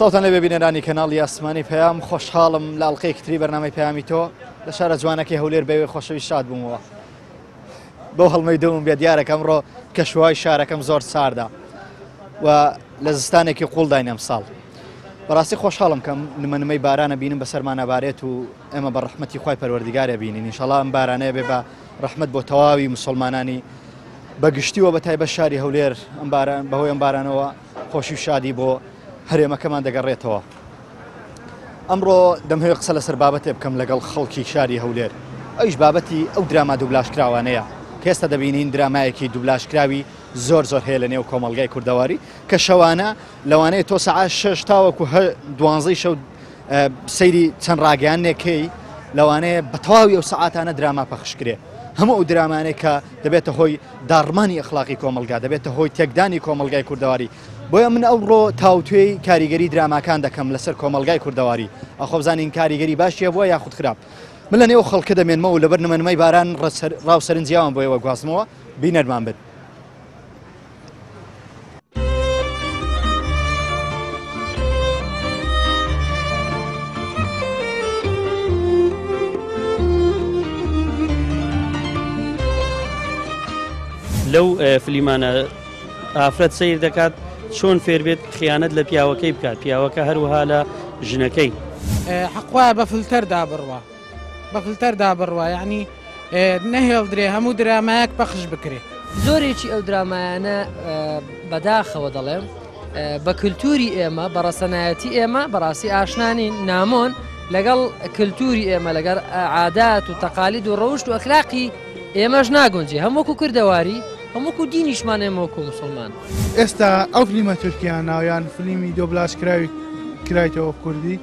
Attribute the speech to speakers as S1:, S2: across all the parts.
S1: سڵاوتان لێبێ بینەرانی کەناڵی ئاسمانی پەیام، خۆشحاڵم لە ئەڵقەیەکی تری بەرنامەی پەیامی تۆ لە شارە جوانەکەی هەولێر بەوێ خۆشەویست شاد بوومەوە. بەو هەڵمەی دڵم بێ دیارە کە ئەمڕۆ کەشوهوای شارەکەم زۆر ساردە و لە زستانێکی قوڵداین ئەمساڵ. بەڕاستی خۆشحاڵم کە نمە نمەی بارانە بینم بەسەرمانە بارێت و ئێمە بە ڕەحمەتی خوای پەروەردگارە بینین. ئینشەڵا ئەم بارانەیە بێ بە ڕەحمەت بۆ تەواوی مسلمانانی بە گشتی و بە تایبەت شاری هەولێر. ئەم باران بەهۆی ئەم بارانەوە خۆشی و شادی بۆ هەرێمەکەمان دەگەڕێتەوە. ئەمڕۆ دەمهەوێت قسە لەسەر بابەتێ بکەم لەگەڵ خەڵکی شاری هەولێر، ئەویش بابەتی ئەو دراما دوبلاژکراوانەیە کە ئێستا دەبینین درامایەکی دوبلاژکراوی زۆر زۆر هەیە لە نێو کۆمەڵگای کوردەواری کە شەوانە لەوانەیە تۆ سەعات شەش تاوەکو دوانزەی شەو سەیری چەند ڕاگەیاندنێکەی لەوانەیە بە تەواوی ئەو سەعاتانە دراما پەخش کرێ. هەموو ئەو درامانەی کە دەبێتە هۆی داڕمانی ئەخلاقی کۆمەڵگا، دەبێتە هۆی تێکدانی کۆمەڵگای کوردەواری. بۆیە من ئەوڕۆ تاوتوێی کاریگەری دراماکان دەکەم لەسەر کۆمەڵگای کوردەواری، ئاخۆ بزانین کاریگەری باشی هەبووە یاخود خراپ. من لە نێو خەڵکە دەمێنمەوە و لەبەر نمەنمەی باران ڕاو سەرنجیاوان بۆ ئێوە گوازمەوە، بینەرمان بن.
S2: لەو فلیمانە ئافرەت سەیر دەکات چۆن فێربێت خیانەت لە پیاوەکەی بکات، پیاوەکە هەروەها لە ژنەکەی.
S3: حەق وایە بە فلتەردا بڕوا، بە فلتەردا بڕوا، یعنی نەهێڵدرێ هەموو درامایەک پەخش بکرێ.
S4: زۆرێکی ئەو درامایانە بەداخەوە دەڵێم بە کللتوری ئێمە، بە ڕەسەنایەتی ئێمە بەڕاستی ئاشنانی نامۆن لەگەڵ کللتوری ئێمە، لەگەڵ عادات و تەقالید و ڕەوشت و ئەخلاقی ئێمەش ناگونجێ، هەم وەکو کوردەواری هەم وەکو دینیشمان ئێمە وەکو مسلمان.
S5: ئێستا ئەو فلیمە تورکیانە یان فلیمی دۆبلاژ کراوی کرایتەوە کوردی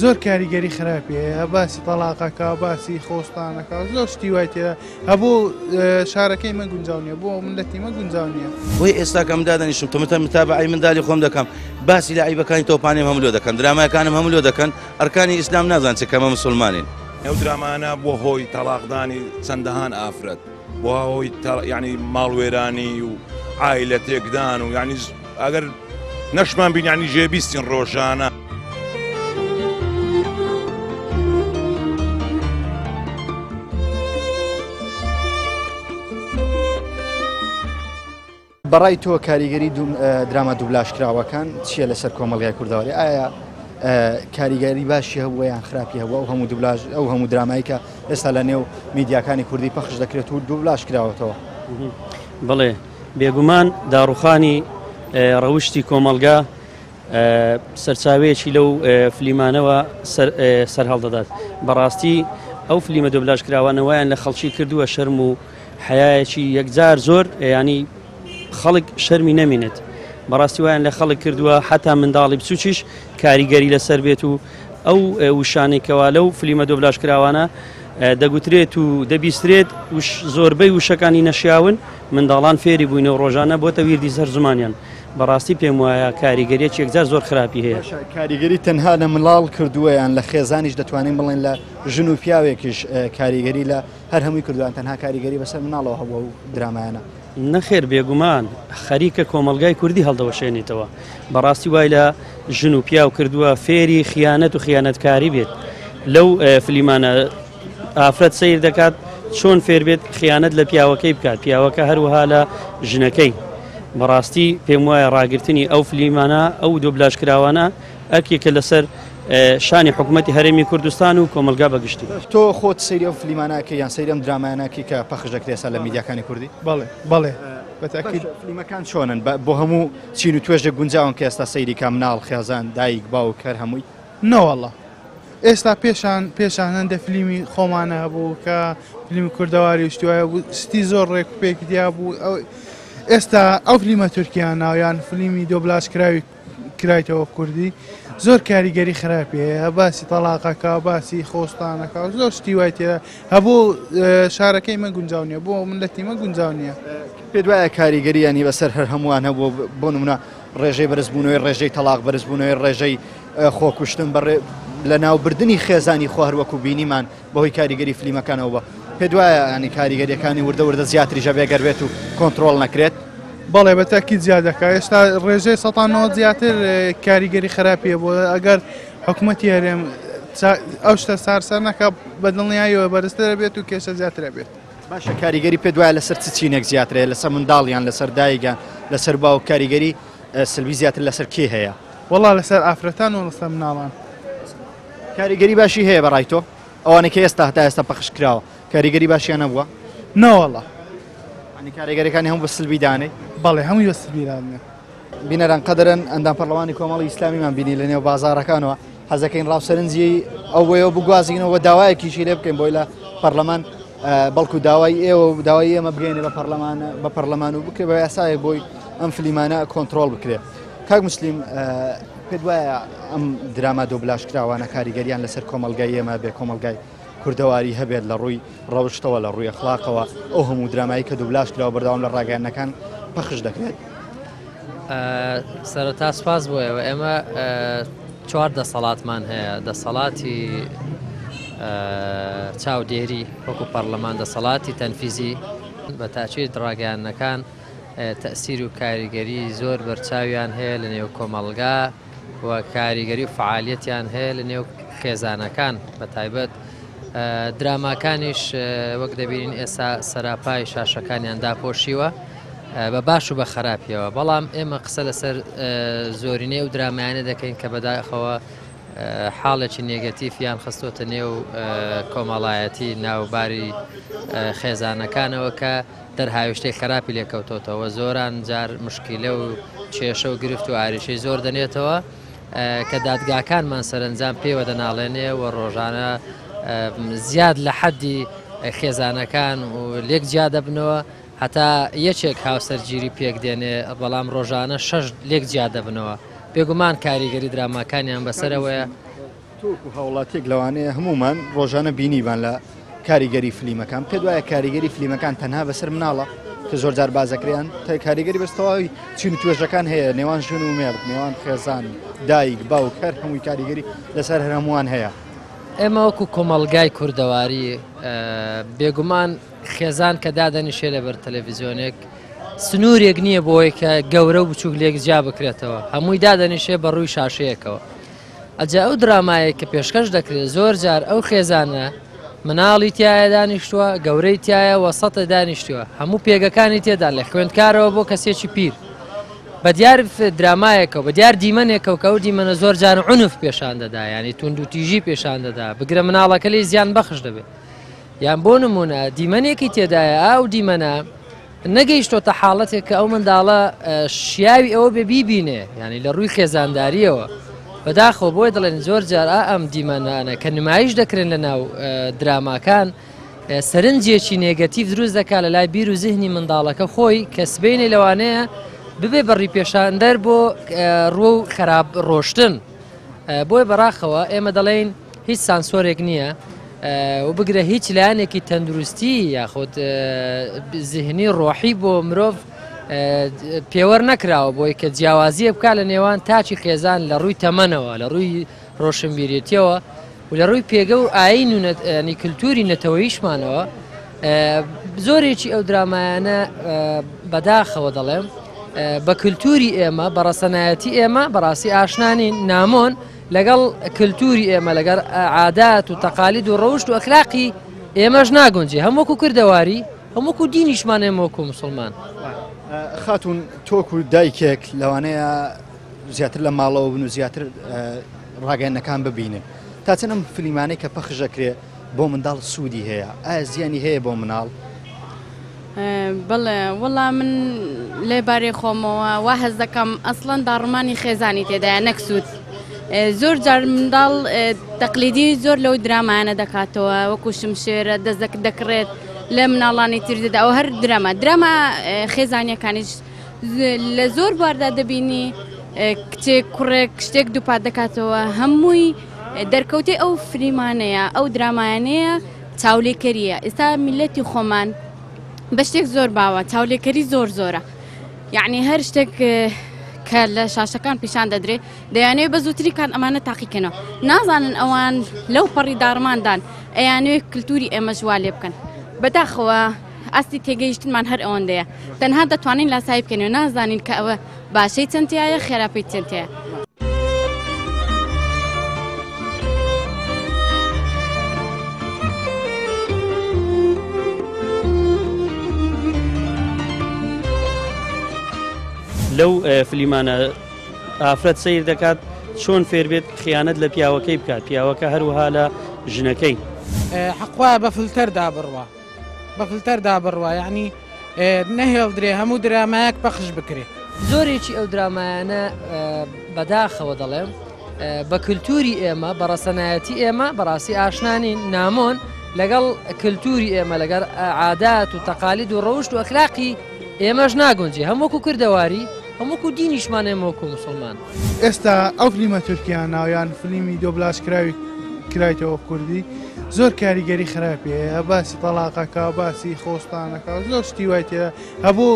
S5: زۆر کاریگەری خراپی هەیە، باسی تەلاقەکە، باسی خۆستانەکە، زۆر شتی وای تێدا هەبوو. شارەکەی من گونجاو نییە بۆ ملەتی من گونجاو نییە.
S6: بۆیە ئێستا کە من دادەنیشم تۆمەتە متابعەی مندالی خۆم دەکەم، باسی لە عیبەکانی تۆپانیم هەموو لۆ دەکەن، درامایەکانم هەموو لۆ دەکەن، ئەرکانی ئیسلام نازان چ کەمە مسلمانین.
S7: ئەو درامانە بووە هۆی تەلاقدانی چەندەهان ئافرەت، بووە هۆی یعنی ماڵوێرانی و عایلە تێکدان و یعنی ئەگەر نەشمان بین یعنی ژێبیستین ڕۆژانە.
S1: بەڕای تۆ کاریگەری دراما دوبلاژکراوەکان چییە لەسەر کۆمەڵگای کوردەواری؟ ئایا کاریگەری باشی هەبووە یان خراپی هەبووە ئەو هەموو دوبلاژ ئەو هەموو درامایی کە ئێستا لە نێو میدیاکانی کوردی پەخش دەکرێت و دوبلاژ کراوەتەوە؟
S2: بەڵێ بێگومان داڕوخانی ڕەوشتی کۆمەڵگا سەرچاوەیەکی لەو فلیمانەوە سەرهەڵدەدات. بەڕاستی ئەو فلیمە دۆبلاژ کراوانە وایان لە خەڵکی کردووە شەرم و حەیایەکی یەکجار زۆر، ینی خەڵک شەرمی نەمینێت. بەڕاستی وایان لە خەڵک کردووە حتا منداڵی بچووکیش کاریگەری لەسەر بێت و ئەو وشانەی کەوا لەو فلیمە دۆبلاژ کراوانە دەگوترێت و دەبیسترێت زۆربەی وشەکانی نەشیاون، منداڵان فێری بووینە و ڕۆژانە بۆتە ویردی سەر زمانیان. بەڕاستی پێم وایە کاریگەریەکی یەکجار زۆر خراپی هەیە.
S1: باشە کاریگەری تەنها لە منداڵ کردووە یان لە خێزانیش دەتوانین بڵێن لە ژن و پیاوێکیش کاریگەری لە هەر هەمووی کردووە یان تەنها کاریگەری بەسەر مناڵەوە هەبووە و درامایانە؟
S2: نەخێر بێگومان خەریکە کۆمەڵگای کوردی هەڵدەوەشێنێتەوە. بەڕاستی وای لە ژن و پیاو کردووە فێری خیانەت و خیانەتکاری بێت. لەو فلیمانە ئافرەت سەیر دەکات چۆن فێربێت خیانەت لە پیاوەکەی بکات، پیاوەکە هەروەها لە ژنەکەی. بەڕاستی پێم وایە ڕاگرتنی ئەو فلیمانە ئەو دۆبلاژ کراوانە ئەرکێکە لەسەر شانی حکوومەتی هەرێمی کوردستان و کۆمەلگا بەگشتی.
S1: تۆ خۆت سەیری ئەو فلیمانە ئەکەی یان سەیری ئەم درامایانە ئەکەی کە پەخش دەکرێت ئێستا لە میدیاکانی کوردی؟
S5: بەڵێ بەڵێ بەتەئکید.
S1: باشە فلیمەکان چۆنن؟ بۆ هەموو چین و توێژێک گونجاون کە ئێستا سەیری کا مناڵ، خێزان، دایک، باوک هەر هەمووی؟
S5: نەوەڵا ئێستا پێشان پێشان هەندە فلیمی خۆمانە هەبوو کە فلیمی کوردەواری و شتی وایە بوو شتی زۆر ڕێک و پێک دیا بوو. ئێستا ئەو فلیمە تورکیانە یان فلیمی دۆبلاژ کراوی کرایتەوە کوردی زۆر کاریگەری خراپی هەیە، باسی تەلاقەکە، باسی خۆستانەکە، زۆر شتی وای تێدا هەبوو. شارەکەی من گونجاو نییە بۆ ملەتی من گونجاو نییە.
S1: پێت وایە کاریگەری ینی بەسەر هەر هەمووان هەبوو؟ بۆ نمونە ڕێژەی بەرزبوونەوەی ڕێژەی تەلاق، بەرزبوونەوەی ڕێژەی خۆکوشتن، بەڕێ لەناوبردنی خێزانی خۆ هەروەکو بینیمان بەهۆی کاریگەری فلیمەکانەوە بووە. پێت وایە ینی کاریگەریەکانی وردە وردە زیاتریش هەبێ گەر بێت و کۆنترۆڵ نەکرێت؟
S5: بەڵێ بە تاکید زیاد دەکا ئێستا ڕێژەی 190 زیاتر کاریگەری خراپیە بۆ ئەگەر حکوومەتی هەرێم ئەو شتە سارسەر نەکە بە دڵنیاییەوە بەرزترە بێت و کێشە زیاترە بێت.
S1: باشە کاریگەری پێت وایە لەسەر چ چینێک زیاترەیە لەسەر منداڵیان لەسەر دایگان لەسەر باوک کاریگەری سلبی زیاتر لەسەر کێ هەیە؟
S5: وەڵا لەسەر ئافرەتان و لەسەر مناڵان.
S1: کاریگەری باشی هەیە بەڕای تۆ ئەوانەی کە ئێستا هەتا ئێستا پەخش کراوە کاریگەری باشیان نەبووە؟
S5: نەوەڵا.
S1: یانی کاریگەریەکانی هەموو بە سلبی دانێی؟
S5: بەڵێ هەمووی بە سلبی دادنێم.
S1: بینەران قەدرن ئەندام پەرلەمانی کۆمەڵی ئیسلامیمان بینی لە نێو بازاڕەکانەوە حەزەکەین ڕاو سەرنجی ئەو بۆیەوە بگوازینەوە داوایەکیشی لێ بکەین بۆی لە پەرلەمان بەڵکو داوای ئێوە و داوای ئێمە بگەینە بە پەرلەمان بە پەرلەمان و بکرێ بە یاسایەک بۆی ئەم فلیمانە کۆنتترۆل بکرێت کاک مسلیم پێت وایە ئەم دراما دۆبلاژ کراوانە کاریگەریان لەسەر کۆمەلگای ئێمە بێ کۆمەلگای کوردەواری هەبێت لە ڕووی ڕەوشتەوە لە ڕووی ئەخلاقەوە ئەو هەموو درامایی کە دوبلاژ کراوە بەردەوام لە ڕاگەیاندنەکان پەخش دەکرێت.
S4: سەرەتا سپاس بۆ ئێوە ئێمە چوار دەسەڵاتمان هەیە دەسەڵاتی چاودێری وەکو پەرلەمان دەسەڵاتی تەنفیزی بە تاچیت ڕاگەیاندنەکان تەسیر و کاریگەری زۆر بەرچاویان هەیە لە نێو کۆمەڵگا و کاریگەری و فعالیەتیان هەیە لە نێو خێزانەکان بە تایبەت دراماکانیش وەک دەبینین ئێستا سەراپای شاشەکانیان داپۆشیوە بە باش و بە خراپیەوە بەڵام ئێمە قسە لەسەر زۆرینەی و درامایانە دەکەین کە بەداخەوە حاڵێکی نێگەتیفیان خستۆتە نێو کۆمەڵایەتی ناوباری خێزانەکانەوە کە دەرهاویشتەی خراپی لێکەوتۆتەوە زۆران جار مشکیلە و کێشە و گرفت و ئاریشەی زۆر دەنێتەوە کە دادگاکانمان سەرەنجام پێوە دەناڵێنێ و ڕۆژانە زیاد لە حەدی خێزانەکان و لێک جیا دەبنەوە هەتا یەکێک هاوسەرگیری پێک دێنێ بەڵام ڕۆژانە شەش لێک جیا دەبنەوە بێگومان کاریگەری دراماکانیان بەسەرەوەیە.
S1: تۆ وەکو هاوڵاتیەک لەوانەیە هەموومان ڕۆژانە بینیبان لە کاریگەری فلیمەکان پێت وایە کاریگەری فلیمەکان تەنها بەسەر مناڵە کە زۆر جار بازەکریان تا کاریگەری بەس تەواوی چین و توێژەکان هەیە نێوان ژن و مێرد نێوان خێزان دایک باوک هەر هەمووی کاریگەری لەسەر هەر هەمووان هەیە.
S4: ئێمە وەکو کۆمەڵگای کوردەواری بێگومان خێزان کە دادەنیشێ لەبەر تەلەڤیزیۆنێک سنوورێک نییە بۆی کە گەورە و بچووک لێک جیا بکرێتەوە هەمووی دادەنیشێ بە ڕووی شاشەیەکەوە ئەجا ئەو درامایەی کە پێشکەش دەکرێت زۆر جار ئەو خێزانە مناڵی تایە دانیشتووە گەورەی تایە وەسەتە دانیشتووە هەموو پێگەکانی تێدا لە خوێندکارەوە بۆ کەسێکی پیر بە دیار درامایەکەوە بە دیار دیمەنێکەوە کە ئەو دیمەنە زۆر جار عنف پێشان دەدا ینی توند و تیژی پێشان دەدا بگرە مناڵەکە لی زیان بەخش دەبێت یان بۆ نمونە دیمەنێکی تێدایە ئەو دیمەنە نەگەیشتۆتە حاڵەتێک کە ئەو منداڵە شیاوی ئەوە بێ بیبینێ یعنی لە ڕووی خێزانداریەوە بەداخەوە بۆی دەڵێن زۆر جار ئا ئەم دیمەنانە کە نمایش دەکرێن لە ناو دراماکان سەرنجێکی نێگەتیڤ دروست دەکات لە لای بیر و زهنی منداڵەکە خۆی کە سبینێ لەوانەیە ببێ بە ڕیپێشاندەر بۆ ڕوو خراپ ڕۆشتن بۆیە بەڕاخەوە ئێمە دەڵێین هیچ سانسۆرێک نییە و بگرە هیچ لایەنێکی تەندروستی یاخود زیهنی ڕۆحی بۆ مرۆڤ پێوەەر نەکراوە بۆی کە جیاوازیە بک لە نێوان تاچی خێزان لە ڕووی تەمەنەوە لە ڕووی ڕۆشنبیرێتیەوە و لە ڕووی پێگە و ئاین و ینی کللتوری نەتەوەیشمانەوە زۆرێکی ئەو درامایانە بەداخەوە دەڵێم بە کللتوری ئێمە بە ڕەسەنایەتی ئێمە بەڕاستی ئاشنانی نامۆن لەگەڵ کللتوری ئێمە لەگەڵ عادات و تەقالید و ڕەوشت و ئەخلاقی ئێمەش ناگونجێ هەم وەکو کردەواری هەم وەکو دینیشمان ئێمە وەکو مسلمان.
S1: خاتون تۆک و دایکێک لەوانەیە زیاتر لە ماڵەوە بن و زیاتر ڕاگەیاندنەکان ببینن تا چەند ئەم فلیمانەی کە پەخش دەکرێ بۆ منداڵ سوودی هەیە ئایا زیانی هەیە بۆ مناڵ؟
S8: بەڵێ وەڵا من لێ بارەی خۆمەوە وا هەست دەکەم ئەسڵەن داڕمانی خێزانی تێدایە نەک سوود زۆر جار منداڵ تەقلیدی زۆر لەو درامایانە دەکاتەوە وەکو شمشێرە دەزەک دەکڕێت لە مناڵانی تر دەدا ئەو هەر دراما دراما خێزانیەکانیش لە زۆر بواردا دەبینی کچێک کوڕێک شتێک دووپات دەکاتەوە هەمووی دەرکەوتەی ئەو فلیمانەیە ئەو درامایانەیە چاولێکەریە ئێستا میلەتی خۆمان بە شتێک زۆر باوە چاولێکەری زۆر زۆرە یعنی هەر شتێک کە لە شاشەکان پیشان دەدرێت دەیانەوێت بە زووتری کات ئەمانە تاقیکەنەوە نازانن ئەوان لەو پەڕی داڕماندان ئەیانەوێت کللتوری ئێمەش وا لێ بکەن بەداخەوە. ئاستی تێگەیشتنمان هەر ئەوەندەیە تەنها دەتوانین لاسایی بکەینەوە نازانین کە ئەوە باشەی چەند تیایە خێراپەی چەند تیایە.
S2: لەو فلیمانە ئافرەت سەیر دەکات چۆن فێربێت خیانەت لە پیاوەکەی بکات، پیاوەکە هەروەها لە ژنەکەی.
S3: حەق وایە بە فلتەردا بڕوا، بە فلتەردا بڕوا یعنی نەهێڵدرێ هەموو درامایەک پەخش بکرێ.
S4: زۆرێکی ئەو درامایانە بەداخەوە دەڵێم بە کللتوری ئێمە بە ڕەسەنایەتی ئێمە بەڕاستی ئاشنانین نامۆن لەگەڵ کللتوری ئێمە لەگەڵ عادات و تەقالید و ڕەوشت و ئەخلاقی ئێمەش ناگونجێ هەم وەکو کردەواری هەم وەکو دینیشمان ئێمە وەکو مسلمان.
S5: ئێستا ئەو فلیمە تورکیانە یان فلیمی دۆبلاژ کراوی کرایتەوە کوردی زۆر کاریگەری خراپی هەیە، باسی تەلاقەکە، باسی خۆستانەکە، زۆر شتی وای تێدا هەبوو.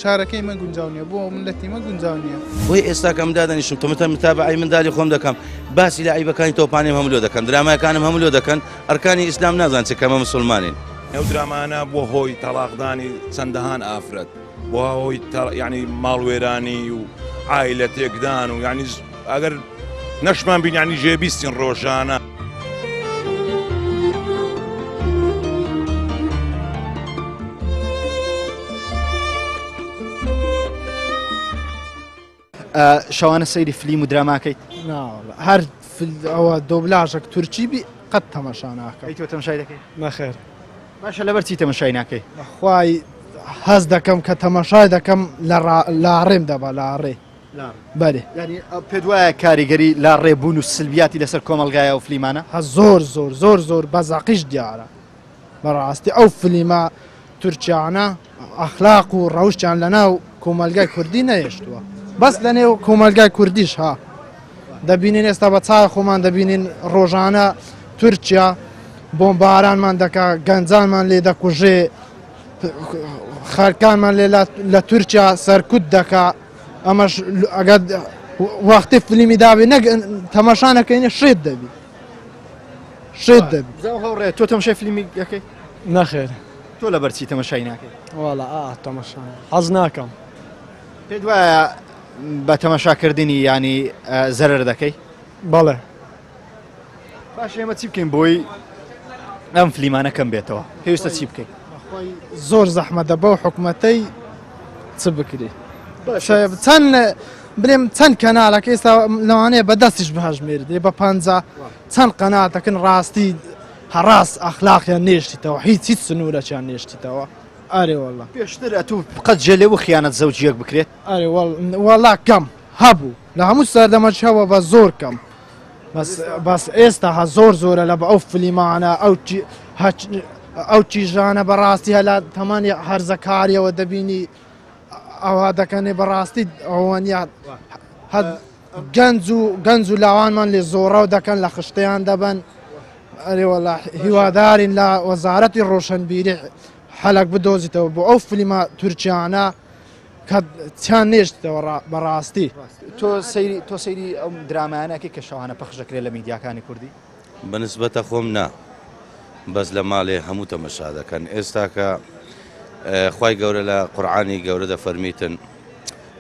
S5: شارەکەی من گونجاو نییە، بۆ ملەتی من گونجاو نییە.
S6: بۆی ئێستا کە من دادەنیشم تۆمەتە متابعەی مندالی خۆم دەکەم، باسی لە عیبەکانی تۆپانیم هەموو لۆ دەکەن، درامایەکانم هەموو لۆ دەکەن، ئەرکانی ئیسلام نازان چ کەمە مسلمانین.
S7: ئەو درامانە بووە هۆی تەلاقدانی چەندەهان ئافرەت، بووە هۆی یعنی ماڵوێرانی و عایلە تێکدان و یعنی ئەگەر نەشمان بین یعنی ژێبیستین ڕۆژانە.
S1: شەوانە سەیری فلیم و دراماکەیت؟
S9: هەر ئەوە دۆبلاژەک تورکی بی قەت تەماشا ناکەم.
S1: ئەی تۆ تەماشای دەکەی؟
S9: نەخێر.
S1: باشە لەبەر چی تەماشای ناکەی؟
S9: بەخوای هەست دەکەم کە تەماشای دەکەم لە لاڕێم دەبا لاڕێ. بەێ
S1: ینی پێت وایە کاریگەری لاڕێ بوون و سلبیاتی لەسەر کۆمەلگایە و فلیمانە؟
S9: هە زۆر زۆر زۆر زۆر بەزەقیش دیارە بەڕاستی ئەو فلیمە تورکیانە ئەخلاق و ڕەوشتیان لەناو کۆمەلگای کوردی نەهێشتووە، بەس لەنێو کۆمەلگای کوردیش ها دەبینین ئێستا بە چای خۆمان دەبینین ڕۆژانە تورکیا بۆمبارانمان دەکا، گەنجانمان لێ دەکوژێ، خەرکانمان لێ لە تورکیا سەرکوت دەکا. ئەمەش ئەگەر وەختی فلیمی دابێ نەک تەماشا نەکەینە شێت دەبی، شێت دەبی.
S1: هاوڕێ تۆ تەماشای فلیمی دەکەی؟
S10: نەخێر.
S1: تۆ لەبەر چی تەماشای ناکەی؟
S10: وەڵا تەماشا حەز ناکەم.
S1: پێت وایە بە تەماشاکردنی ینی زەرەر دەکەی؟
S10: بەڵێ.
S1: باش ئێمە چی بکەین بۆی ئەم فلیمانە کەم بێتەوە؟ پێویستە چی بکەین؟
S9: زۆر زەحمەتە بەو حکومەتەی چ بکری. چەند بلێم چەند کەنالەکە ئێستا لەوانەیە بە دەستیش بهەژمێردرێ بە 50 چەند قەناتەکن ڕاستی هەڕاست ئەخلاقیان نێشتیتەوە، هیچ هیچ سنوورەکیان نێشتیتەوە. ئەرێ والله
S1: پێشتر ئەتوو قەت جێ و خیانەت زەوجیەک بکرێت؟
S9: ئەرێ والله کەم هەبوو لە هەموو سەردەمەش هەوە بە زۆر کەم، بەس بەس ئێستا هە زۆر زۆرە لە بە ئەو فلیمانە ئەو چیژانە بەڕاستی هە لە تەمانی هەرزەکاریەوە دەبینی ئەوها دەکەنێ بەڕاستی ئەوە نیە. هەر گەنج و گەنج و لاوانمان لێ زۆڕەو دەکەن، لە خشتەیان دەبەن. ئەرێ وەڵا هیوادارین لە وەزارەتی ڕۆشنبیری حەلەک بدۆزیتەوە بۆ ئەو فلیمە تورکیانە کە چیان نێشتەوە بەڕاستی.
S1: تۆ سەیری تۆ سەیری ئەو درامایانەکەی کە شەوانە پەخش دەکرێت لە میدیاکانی کوردی؟
S6: بەنسبەتە خۆم نا، بەس لە ماڵێ هەموو تەمەشا دەکەن. ئێستا کە خوای گەورە لە قورعانی گەورە دەفەرمیتن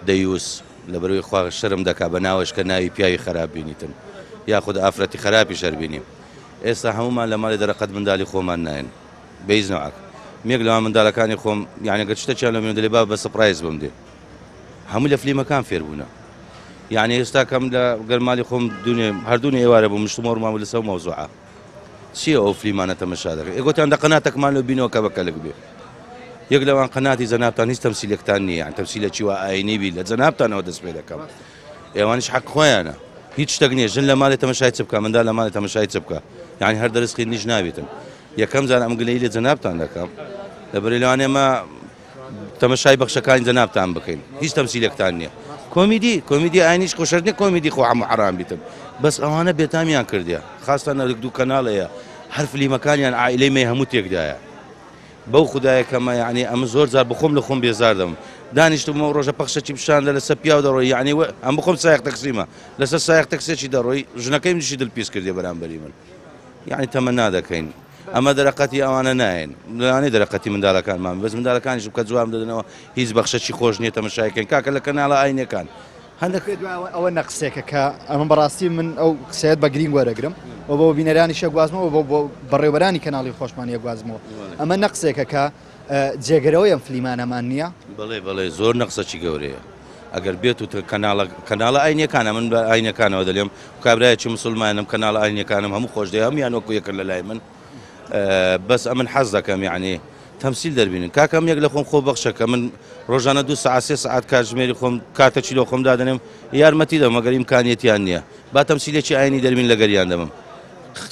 S6: دەیوس لەبەرەوەی خوا شەرم دەکا بە ناوەش کە ناوی پیاوی خراپ بینیتن یاخود ئافرەتی خراپی شەربینی. ئێستا هەمومان لە ماڵێ دەرەقەت مندالی خۆمان ناین بەیز نەوعک مێک لەوان منداڵەکانی خۆم یعنی گەر شتەکیان لە من دەلێ با بە سپرایز بم دێ هەموو لە فلیمەکان فێر بوونە. یعنی ئێستا کەم لە گەرمالی خۆم دونێ هەردوونێ ئێوارە بوو مشتومۆڕمان بوو لەسەر مەوزوعە چییە ئەو فلیمانە تەمەشا دەکەن؟ ئێ گوتیان دە قەناتەکمان لۆ بینەوە کە بە کەلک بێ. یەک لەوان قەناتی جەنابتان هیچ تەمسیلێکتان نییە، یان تەمسیلێکی وا ئاینی بی لە جەنابتانەوە دەست پێ دەکەم. ئێوانیش حەق خۆیانە. هیچ شتێک نییە ژن لە ماڵێ تەمەشای چ بکا، منداڵ لە ماڵێ تەمەشای چ بکا. یعنی هەر دەرس خوێندنیش نابێتن. یەکەم جار ئەم گلەیی لە جەنابتان دەکەم. لەبەرئ لەوانەیە ئێمە تەمەشای بەخشەکانی جەنابتان بکەین، هیچ تەمسیلێکتان نییە. کۆمیدی کۆمیدی ئاینیش خۆ شەرت نییە کۆمیدی خۆ هەموو حەرام بیتن، بەس ئەوانە بێتامیان کردیە. خاستان لە دوو کەناڵ هەیە هەر فلیمەکانیان عائیلەی مەی هەموو تێکدایە. بەو خودایە کەمە یعنی ئەمە زۆر جار بخۆم لە خۆم بێزار دەبم. دانیشتم ئەو ڕۆژە پەخشەکی پیشان لە لەسەر پیاو دەڕۆی، یعنی ئەم بخۆم سایەق تەکسیمە لەسەر سایەق تەکسێکی دەڕۆی، ژنەکەی منیشی دڵ پیس کردیە بەرامبەری من. یعنی تەمەنا دەکەین. ئەمە دەرەقەتی ئەوانە نایەن لەوانەیە دەرەقەتی منداڵەکانمان بەس منداڵەکانیشم کە جواب دەدەنەوە هیچ بەخشەکی خۆش نییە تەمەشایکەن کاکە لە کەناڵە ئاینەکان هەندێک
S1: پێت وایە ئەوە نەقسێکە کە ئەمە بەڕاستی من ئەو قسەیەت بە گرینگ وەرەگرم و بۆ بینەرانیش ئەگوازمەوە بۆ بۆ بەڕێوبەرانی کەناڵی خۆشمان ئەگوازمەوە ئەمە نەقسێکە کە جێگەرەوەی ئەم فلیمانەمان نییە؟
S6: بەڵێ بەڵێ زۆر نەقسەکی گەورەیە ئەگەر بێت و کەناڵە کەناڵە ئاینیەکانە من بە ئاینەکانەوە دەلێم کابرایەکی مسلمانم کەناڵە ئاینیەکانم هەموو خۆش دێ هەموویان وەکو یەکن لە لای من بەس ئەمن حەز دەکەم یعنی تەمسیل دەربینن کاکە ئەم یەک لە خۆم خۆ بەخشە کە من ڕۆژانە دو سەعات سێ سەعات کاتژمێری خۆم کاتەکی لۆ خۆم دادەنێم یارمەتی دەم مەگەر ئیمکانیەتیان نییە با تەمسیلێکی ئاینی دەربین لەگەریان دەبم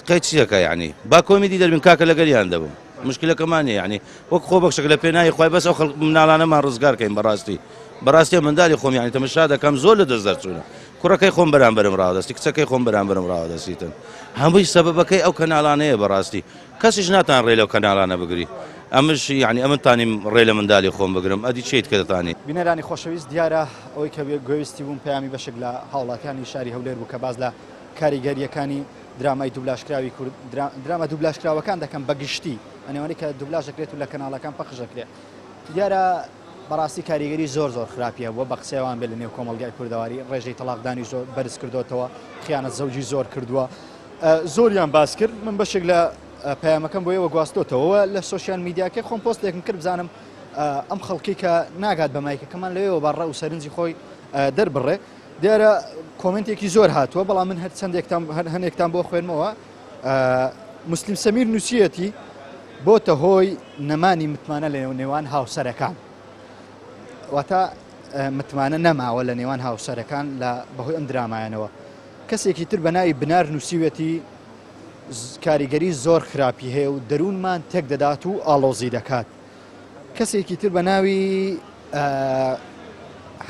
S6: قەی چیەکە یعنی با کۆمیدی دەربین کاکە لەگەریان دەبم مشکلەکەمان نیە یعنی وەک خۆ بەخشێک لە پێناوی خوای بەس ئەو خەڵک مناڵانەمان ڕزگار کەین بەڕاستی بەڕاستی منداڵی خۆم یعنی تەمەشا دەکەم زۆر لە دەست دەرچوونە کوڕەکەی خۆم بەرامبەرم ڕاودەستی کچەکەی خۆم بەرامبەرم ڕاودەستیتن هەمووی سەبەبەکەی ئەو کەناڵانەیە بەڕاستی کەسیش ناتان ڕێ لەو کەناڵانە بگری ئەمش یعنی ئەمن تانیم ڕێ لە مندالی خۆم بگرم ئەدی چیت کە دەتانی.
S1: بینەرانی خۆشەویست دیارە ئەوەی کە گوێویستی بووم پەیامی بەشێک لە هاوڵاتیانی شاری هەولێر بوو کە باس لە کاریگەرییەکانی درامای دوبلاژکراوی کورد دراما دوبلاژکراوەکان دەکەم بە گشتی ئەنێوانی کە دوبلاژ دەکرێت و لە کەناڵەکان پەخش دەکرێت دیارە بەڕاستی کاریگەری زۆر زۆر خراپی هەبووە بە قسەیان بێ لە نێو کۆمەڵگای کوردەواری ڕێژەی تەڵاقدانی زۆر بەرز کردوتەوە خیانەت زەوجی زۆر کردووە زۆریان باس کرد من بەشێک لە پەیامەکەم بۆ ئێوە گواستۆتەوە لە سۆشیال میدیاکەی خۆم پۆستێکم کرد بزانم ئەم خەڵکی کە ناگات بە مایکەکەمان لەوێەوە بە ڕە و سەرنجی خۆی دەربڕێ دیارە کۆمنتێکی زۆر هاتووە بەڵام من هەر چەندێکتان هەر هەنێکتان بۆ خوێنمەوە مسلیم سەمیر نووسیەتی بۆتە هۆی نەمانی متمانە لە نێوان هاوسەرەکان واتە متمانە نەماوە لە نێوان هاوسەرەکان لە بەهۆی ئەم درامایانەوە کەسێکی تر بە ناوی بنار نووسیوێتی کاریگەری زۆر خراپی هەیە و دەروونمان تێک دەدات و ئاڵۆزی دەکات کەسێکی تر بە ناوی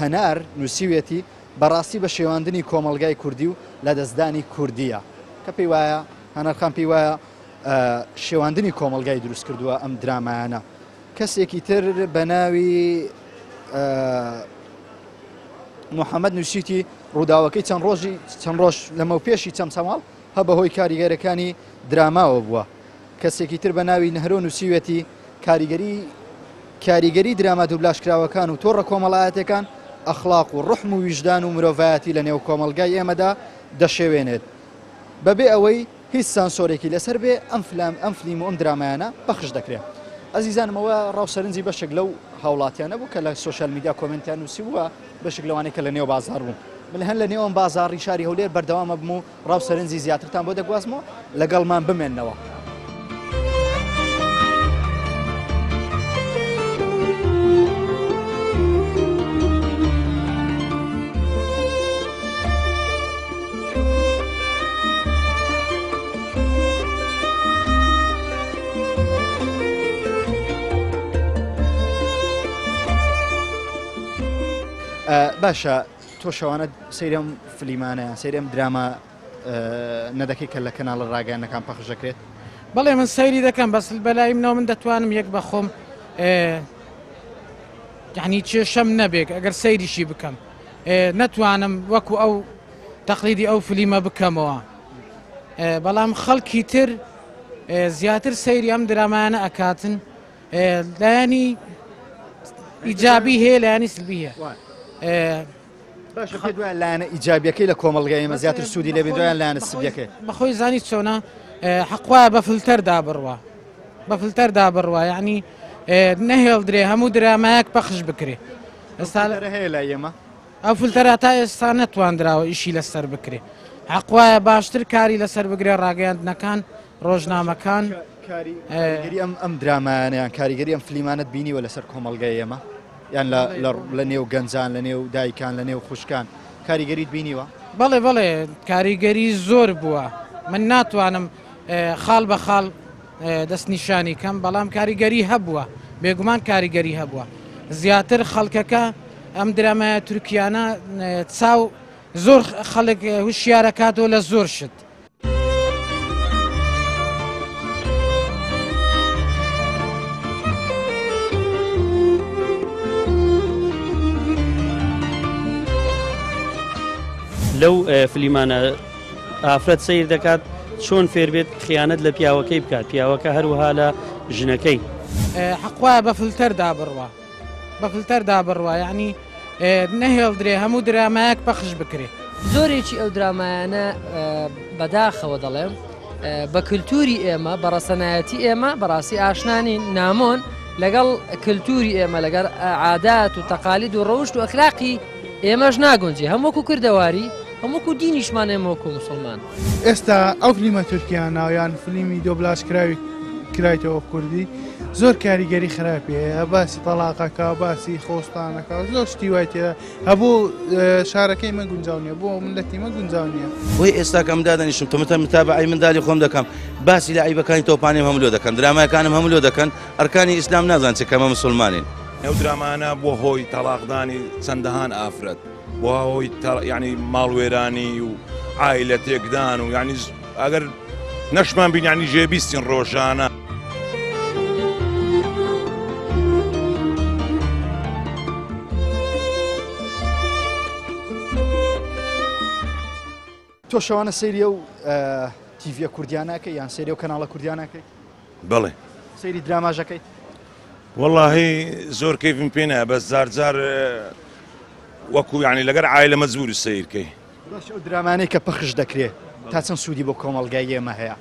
S1: هەنار نووسیوێتی بەڕاستی بە شێواندنی کۆمەڵگای کوردی و لەدەستدانی کوردیە کە پێی وایە هەنارخان پێی وایە شێواندنی کۆمەڵگای دروست کردووە ئەم درامایانە کەسێکی تر بە ناوی محەممەد نووسیتی ڕووداوەکەی چەند ڕۆژی چەند ڕۆژ لەمەو پێشی چەمچەماڵ هە بەهۆی کاریگەرەکانی دراماوە بووە کەسێکی تر بە ناوی نەهرۆ نووسیوێتی، کاریگەری کاریگەری دراما دوبلاژکراوەکان و تۆڕە کۆمەڵایەتیەکان ئەخڵاق و ڕوحم و ویژدان و مرۆڤایەتی لە نێو کۆمەڵگای ئێمەدا دەشێوێنێت بەبێ ئەوەی هیچ سانسۆرێکی لەسەر بێ ئەم فلام ئەم فلیم و ئەم درامایانە پەخش دەکرێن. ئەزیزانم ئەوە ڕاو سەرنجی بەشێک لەو هاوڵاتیانە بوو کە لە سۆشیال میدیا کۆمێنتیان نووسیبوو و بەشێک لەوانەی کە لە نێو بازاڕ بوون. من هەر لە نێو ئەم بازاڕی شاری هەولێر بەردەوام ئەبم و ڕاو سەرنجی زیاترتان بۆ دەگوازمەوە لەگەڵمان بمێنەوە. باشە تۆ شەوانە سەیری ئەم فلیمانە یان سەیری ئەم دراما نەدەکەی کە لە کەناڵە ڕاگەیاندنەکان پەخش دەکرێت؟
S3: بەڵێ من سەیری دەکەم بەس بەلای منەوە من دەتوانم یەک بە خۆم یعنی کێشەم نەبێت ئەگەر سەیریشی بکەم نەتوانم وەکو ئەو تەقلیدی ئەو فلیمە بکەمەوە بەڵام خەڵکی تر زیاتر سەیری ئەم درامایانە ئەکاتن لایەنی ئیجابی هەیە لایەنی سلبی هەیە
S1: باشە پێت وایە لایەنە ئیجابیەکەی لە کۆمەڵگای ئێمە زیاتر سوودی لێ بێت یان لایەنە سلبیەکەی؟
S3: بەخۆی زانی چۆنە حەقوایە بە فلتەردا بڕوا بە فلتەردا بڕوا یعنی نەهێڵدرێ هەموو درامایەک پەخش بکرێ
S1: ئێستا هەیە لای ئێمە
S3: ئەو فلتەرە تا ئێستا نەتواندراوە ئیشی لەسەر بکرێ حەق وایە باشتر کاری لەسەر بگرێ ڕاگەیاندنەکان ڕۆژنامەکان
S1: کاریگەری ئەم ئەم درامایانە یان کاریگەری ئەم فلیمانەت بینیوە لەسەر کۆمەڵگای ئێمە یان لە نێو گەنجان لە نێو دایکان لە نێو خوشکان کاریگەریت بینیوە؟
S3: بەڵێ بەڵێ کاریگەری زۆر بووە من ناتوانم خاڵ بە خاڵ دەستنیشانی کەم بەڵام کاریگەری هەبووە بێگومان کاریگەری هەبووە زیاتر خەڵکەکە ئەم درامایە تورکیانە چاو زۆر خەڵک هوشیارەکاتەوە لە زۆر شت.
S2: لەو فلیمانە ئافرەت سەیر دەکات چۆن فێربێت خیانەت لە پیاوەکەی بکات، پیاوەکە هەروەها لە ژنەکەی.
S3: حەق وایە بە فلتەردا بڕوا بە فلتەردا بڕوا یعنی نەهێڵدرێ هەموو درامایەک پەخش بکرێ.
S4: زۆرێکی ئەو درامایانە بەداخەوە دەڵێم بە کللتوری ئێمە بە ڕەسەنایەتی ئێمە بەڕاستی ئاشنانی نامۆن لەگەڵ کللتوری ئێمە لەگەڵ عادات و تەقالید و ڕەوشت و ئەخلاقی ئێمەش ناگونجێ هەم وەکو کردەواری هەم وەکو دینیشمان ئێمە وەکو موسڵمان.
S5: ئێستا ئەو فلیمە تورکیانە یان فلیمی دۆبلاژ کراوی کرایتەوە کوردی زۆر کاریگەری خراپی هەیە باسی تەلاقەکە باسی خۆستانەکە زۆر شتی وای تێدا هەبوو شارەکەی من گونجاو نییە بۆ ملەتی من گونجاو نییە.
S6: بۆیە ئێستا کە من دادەنیشم تەمەتە متابعەی مندالی خۆم دەکەم باسی لە عەیبەکانی تۆپانیم هەموو لۆ دەکەن درامایەکانم هەموو لۆ دەکەن ئەرکانی ئیسلام نازان چ کەمە مسوڵمانین.
S7: ئەو درامانە بووە هۆی تەڵاقدانی چەندەهان ئافرەت بووە هۆی یعنی ماڵوێرانی و عایلە تێکدان و یعنی ئەگەر نەشمان بین یعنی ژێبیستین ڕۆژانە.
S1: تۆ شەوانە سەیری ئەو تیڤە کوردیانەکەی یان سەیری ئەو کەناڵە کوردیانەکەی؟
S7: بەڵێ.
S1: سەیری دراماژەکەیت؟
S7: وەڵاهی زۆر کەیفم پێ نایە بەس جار جار وەکو یعنی لەگەر عایلە مەجبوری سەیرکەی.
S1: باش ئەو درامانەی کە پەخش دەکرێ تا چەند سوودی بۆ کۆمەڵگای ئێمە هەیە؟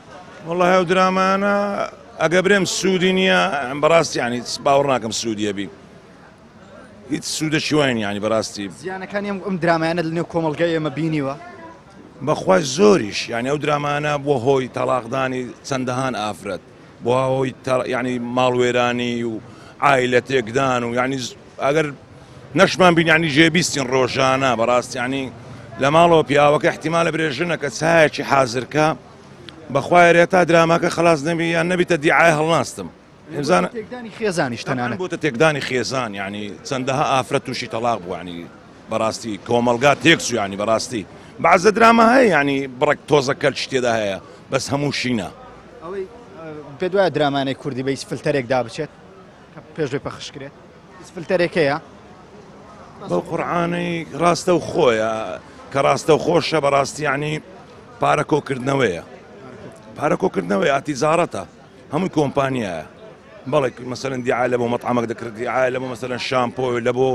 S7: وەڵاهی ئەو درامانە ئەگە برێم سوودی نییە بەڕاستی یعنی باوەڕ ناکەم سوودیە بی هیچ سوودەکی وای نییە یعنی بەڕاستی.
S1: زیانەکانی ئەم درامایانە لە نێو کۆمەڵگای ئێمە بینیوە؟
S7: بەخوای زۆریش یعنی ئەو درامانە بووە هۆی تەڵاقدانی چەندەهان ئافرەت بووە هۆی یعنی ماڵوێرانی و عایلە تێکدان و یعنی ئەگەر نەشمان بین یعنی ژێبیستین ڕۆژانە بەڕاست یعنی لە ماڵەوە پیاوەکە احتیمالە برێ ژنەکە چایەکی حازرکە بەخوای رێ تا دراماکە خلاص نەبی یان نەبیتە دیعای هەڵناستم
S1: بزانە تێکدانی خێزانیش تەنانەت
S7: بۆتە تێکدانی خێزان یعنی چەندەها ئافرەت تووشی تەلاق بوو ینی بەڕاستی کۆمەڵگا تێکچوو ینی بەڕاستی بەعزە دراما هەیە ینی بڕێک تۆزە کەلکی تێدا هەیە بەس هەموو شینە.
S1: ئەوەی پێت وایە درامانەی کوردی بە هیچ فلتەرێکدا بچێت کە پێش بێ پەخش کرێت هیچ فلتەرێک هەیە؟
S7: بەو قورعانەی ڕاستە و خۆیە کە ڕاستە و خۆشە بەڕاستی ینی پارە کۆکردنەوەیە پارە کۆکردنەوەی ئاتیزارەتە هەمووی کۆمپانیایە بەڵێ مەسەلەن دیعایە لە بۆ مەتعەمەک دەکرد دیعایە لە بۆ مەسەلەن شامپۆ لە بۆ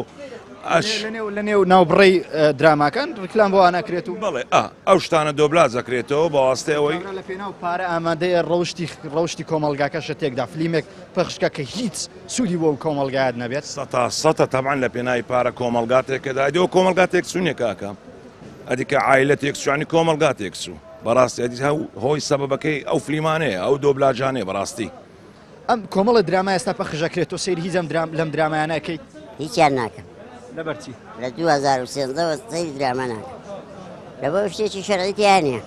S7: ئەش
S1: لە نێو ناوبڕی دراماکان ڕیکلام بۆ ئاناکرێت و
S7: بەڵێ ئا ئەو شتانە دۆبلاج دەکرێتەوە بە واستەی ئەوەی
S1: لە پێناو پارە ئامادەیە ڕەوشتی ڕەوشتی کۆمەڵگاکەشە تێکدا فلیمێک پەخشکە کە هیچ سوودی بۆ کۆمەڵگایەت نەبێت.
S7: سەتا سەتە تەبعەن لە پێناوی پارە کۆمەڵگا تێکەدا ئەدی ئەو کۆمەڵگا تێکچوو نیە کاکە ئەدی کە عایلە تێکچوو یانی کۆمەڵگا تێکچوو. بەڕاستی ئەدی هەو هۆی سەبەبەکەی ئەو فلیمانەیە ئەو دۆبلاجانەیە بەڕاستی.
S1: ئەم کۆمەڵە دراما ئێستا پەخش ئەکرێت تۆ سەیری هیچ ئەم درام لەم درامایانە ئەکەیت؟
S11: هیچیان ناکەم.
S1: لەبەر چی؟
S11: لە 2013 وە سەیری دراما ناکەم لەبەر شتێکی شەرعی تیا نییە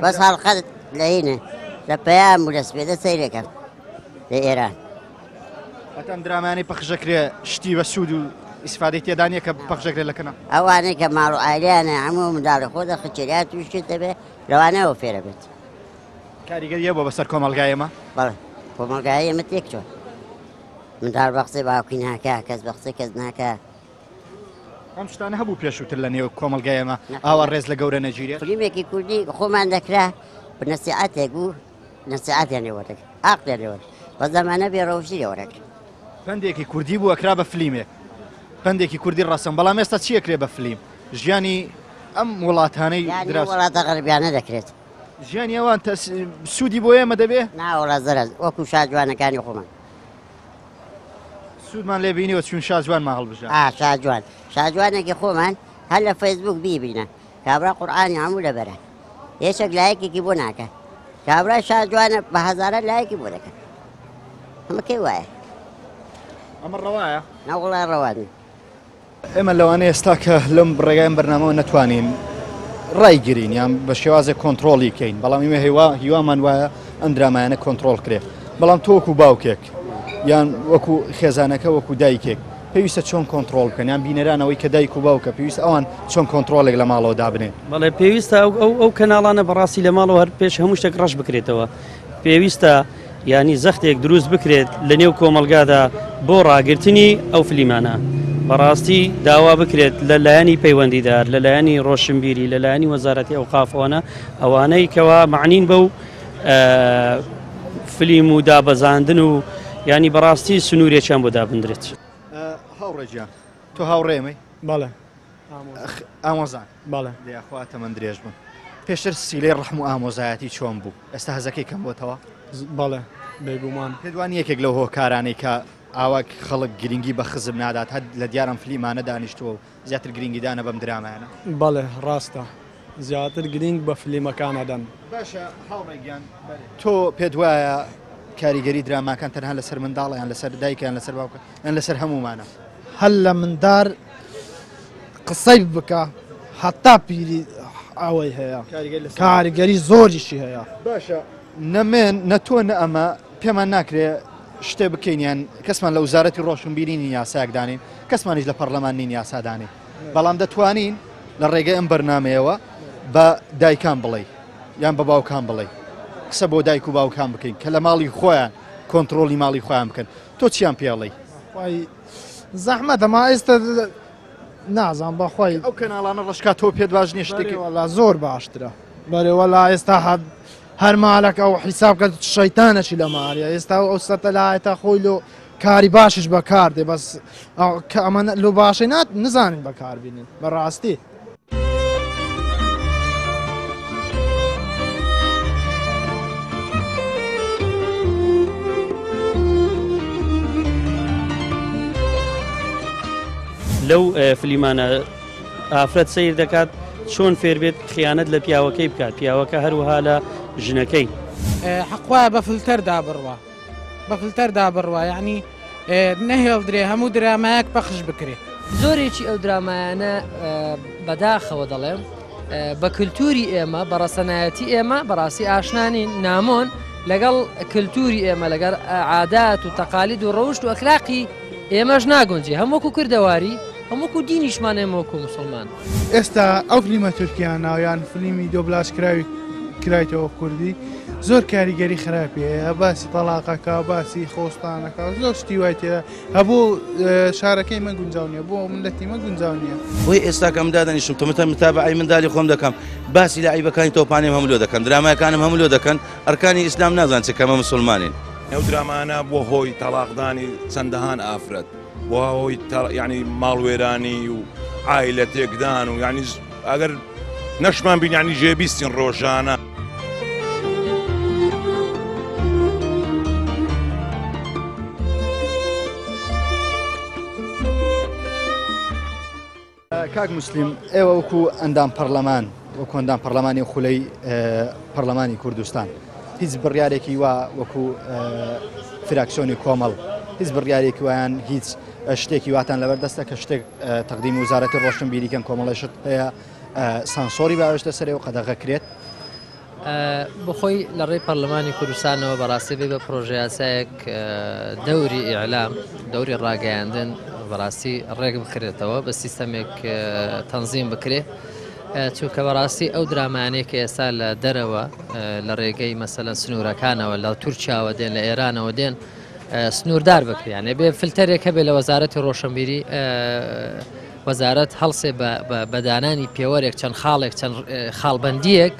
S11: بەس هەڵقە لە هینە لە پەیام و لە سپێدە سەیرەکەم لە ئێران.
S1: واتە ئەم درامایانەی پەخش ئەکرێ شتی بە سوود و ئیسفادەی تێدا نییە کە پەخش ئەکرێت لە کەناڵ؟
S11: ئەوانەی کە ماڵ و عایلەیانە هەموو منداڵی خۆ دەخچێت یا تووشی دەبێت لەوانەوە فێرە بێت.
S1: کاریگەری هەبووە بەسەر کۆمەڵگای ئێمە؟
S11: بەڵێ کۆمەڵگای ئێمە تێکچووە. منداڵ بە قسەی باوکی ناکا، کەس بە قسەی کەس ناکا.
S1: ئەم شتانە هەبوو پێشووتر لە نێو کۆمەڵگای ئێمە ئاوا ڕێز لە گەورە نەگیرێت؟
S11: فلیمێکی کوردی خۆمان دەکرا نەسیحەتێک بوو نەسیحەتیان لێ وەردەگرت ئاقلیان لێ وەردەگرت بەس ئەمانە بێ ڕەوشتی لێ وەرەگرن.
S1: پەندێکی کوردی بوو ئەکرا بە فلیمێک پەندێکی کوردی ڕەسەن بەڵام ئێستا چی ئەکرێ بە فلیم ژیانی ئەم وڵاتانەی
S11: یانی
S1: دراوسێ
S11: وڵاتە غەربیانە دەکرێت.
S1: ژیانی ئەوان تەس سوودی بۆ ئێمە دەبێ؟
S11: ناوەڵا زەرەر وەکو شاجوانەکانی خۆمان.
S1: سوودمان لێ بینیوە چون شاجوانمان هەڵبژارد.
S11: ئا شاجوان شاجوانێکی خۆمان هەر لە فەیسبووک بیبینە کابرا قورئانی هەموو لەبەرە. یەکێک لایکێکی بۆ ناکە کابرای شاجوانە بە هەزاران لایکی بۆ دەکەن ئەمە کەی وایە
S1: ئەمە ڕەوایە
S11: نەوەڵا ڕەوا نیە.
S1: ئێمە لەوانەیە ئێستا کە لەم ڕێگای ئەم بەرنامەوە نەتوانین ڕایگرین یان بە شێوازێک کۆنتڕۆڵی کەین بەڵام ئێمە هیوا هیوامان وایە ئەم درامایانە کۆنتڕۆڵ کرێ بەڵام تۆ وەکو باوکێک یان وەکو خێزانەکە وەکو دایکێک پێویستە چۆن کۆنتڕۆڵ بکەن یان بینەران ئەوەی کە دایک و باوکە پێویستە ئەوان چۆن کۆنتڕۆڵێک لە ماڵەوە دابنێن؟
S2: بەڵێ پێویستە ئەو ئەو ئەو کەناڵانە بەڕاستی لە ماڵەوە هەر پێش هەموو شتێک ڕەش بکرێتەوە پێویستە یانی زەختێک دروست بکرێت لە نێو کۆمەڵگادا بۆ ڕاگرتنی ئەو فلیمانە. بەڕاستی داوا بکرێت لە لایەنی پەیوەندیدار، لە لایەنی ڕۆشنبیری، لە لایەنی وەزارەتی ئەوقافەوەنە ئەوانەی کەوا مەعنین بەو فلیم و دابەزاندن و ینی بەڕاستی سنوورێکیان بۆ دابندرێت.
S1: هاوڕێ گیان تۆ هاوڕێمەی؟
S10: بەڵێ.
S1: ئامۆزان؟
S10: بەڵێ.
S1: یاخوا تەمەن درێژ بن. پێشتر سیلەی ڕەحم و ئامۆزایەتی چۆن بوو؟ ئێستا هەزەکەی کەم بۆتەوە؟
S10: بەڵێ بێگومان.
S1: پێت وانییە یەکێک لەو هۆکارانەی کە ئاوا خەڵک گرنگی بە خزم نادات هەر لە دیار ئەم فلیمانە دانیشتووە و زیاتر گرنگیدانە بەم درامایانە؟
S10: بەڵێ ڕاستە زیاتر گرینگ بە فلیمەکان ئەدەن.
S1: باشە هاوڕێ گیان تۆ پێت وایە کاریگەری دراماکان تەنها لەسەر منداڵە یان لەسەر دایکە یان لەسەر باوکە یان لەسەر هەموومانە؟
S9: هەر لە مندار قسەی بکە هەتا پیری ئەوەی هەیە کاریگەری زۆریشی هەیە.
S1: باشە نە من نە تۆ نە ئەمە پێمان ناکرێ شتێ بکەین یان کەسمان لە وزارەتی ڕۆشنبیری نین یاسایەک دانێین کەسمانیش لە پەرلەمان نین یاسا دانێین بەڵام دەتوانین لە ڕێگەی ئەم بەرنمەیەوە بە دایکان بڵێ یان بە باوکان بڵێ قسە بۆ دایک و باوکان بکەین کە لە ماڵی خۆیان کۆنتترۆلی ماڵی خۆیان بکەن تۆ چیان پێڵی
S9: زەحمەتە ما ئێستا نازان بەخوای
S1: ئەو کەناڵانە ڕەشکا تۆ پێت باش نییە شتێکی
S9: وەڵا زۆر باشترە بەرێ وەڵا ئێستا هەر مالەکە ئەو حیساب کە شەیتانەشی لە ماریە ئێستا ئەو سەتەلایەتە خۆی لۆ کاری باشیش بەکار دێ بەس کە ئەمە لۆ باشەی نات نزانین بەکار بینین بەڕاستی.
S2: لەو فلیمانە ئافرەت سەیر دەکات چۆن فێربێت خیانەت لە پیاوەکەی بکات پیاوەکە هەروەها لە ژنەکەی.
S3: حەق وایە بە فلتەردا بڕوا بە فلتەردا بڕوا یعنی نەهێڵدرێ هەموو درامایەک پەخش بکرێ.
S4: زۆرێکی ئەو درامایانە بەداخەوە دەڵێم بە کللتوری ئێمە بە ڕەسەنایەتی ئێمە بەڕاستی ئاشنانین نامۆن لەگەڵ کللتوری ئێمە لەگەڵ عادات و تەقالید و ڕەوشت و ئەخلاقی ئێمەش ناگونجێ هەم وەکو کوردەواری هەم وەکو دینیشمان ئێمە وەکو موسڵمان.
S5: ئێستا ئەو فلیمە تورکیانە یان فلیمی دۆبلاژ کراوی کرایتەوە کوردی زۆر کاریگەری خراپی هەیە باسی تەلاقەکە باسی خۆستانەکە زۆر شتی وای تێدا هەبوو شارەکەی من گونجاو نییە بۆ ملەتی من گونجاو نییە.
S6: بۆی ئێستا کە من دادەنیشم تەمەتە متابعەی مندالی خۆم دەکەم باسی لە عیبەکانی تۆپانیم هەموو لۆ دەکەن درامایەکانم هەموو لۆ دەکەن ئەرکانی ئیسلام نازان چ کەمە مسوڵمانین.
S7: ئەو درامانە بووە هۆی تەڵاقدانی چەندەهان ئافرەت بووە هۆی یعنی ماڵوێرانی و عایلە تێکدان و یعنی ئەگەر نەشمان بین یعنی ژێبیستین ڕۆژانە.
S1: کاک موسلیم ئێوە وەکو ئەندام پەرلەمان وەکو ئەندام پەرلەمانی خولەی پەرلەمانی کوردستان هیچ بڕیارێکی وا وەکو فراکسیۆنی کۆمەڵ هیچ بڕیارێکی وایان هیچ شتێکی واتان لەبەر دەستە کە شتێک تەقدیم وزارەتی ڕۆشنبیریکەن کۆمەڵی شت هەیە سانسۆری باوێشتە سەرێ و قەدەغە کرێت
S4: بۆخۆی لە ڕێی پەرلەمانی کوردستانەوە بەڕاستی بێ بە پرۆژەیاسایەک دەوری ئیعلام دەوری ڕاگەیاندن بەڕاستی ڕێک بخرێتەوە بە سیستەمێک تەنزیم بکرێ چونکە بەڕاستی ئەو درامانەی کە ئێستا لە دەرەوە لە ڕێگەی مەسەلەن سنوورەکانەوە لە تورکیاوە دێن لە ئێرانەوە دێن سنووردار بکریانێ بێ فلتەرێک هەبێ لە وەزارەتی ڕۆشنبیری وەزارەت هەڵسێ بە دانانی پێوەرێک چەند خاڵێک چەند خاڵبەندیەک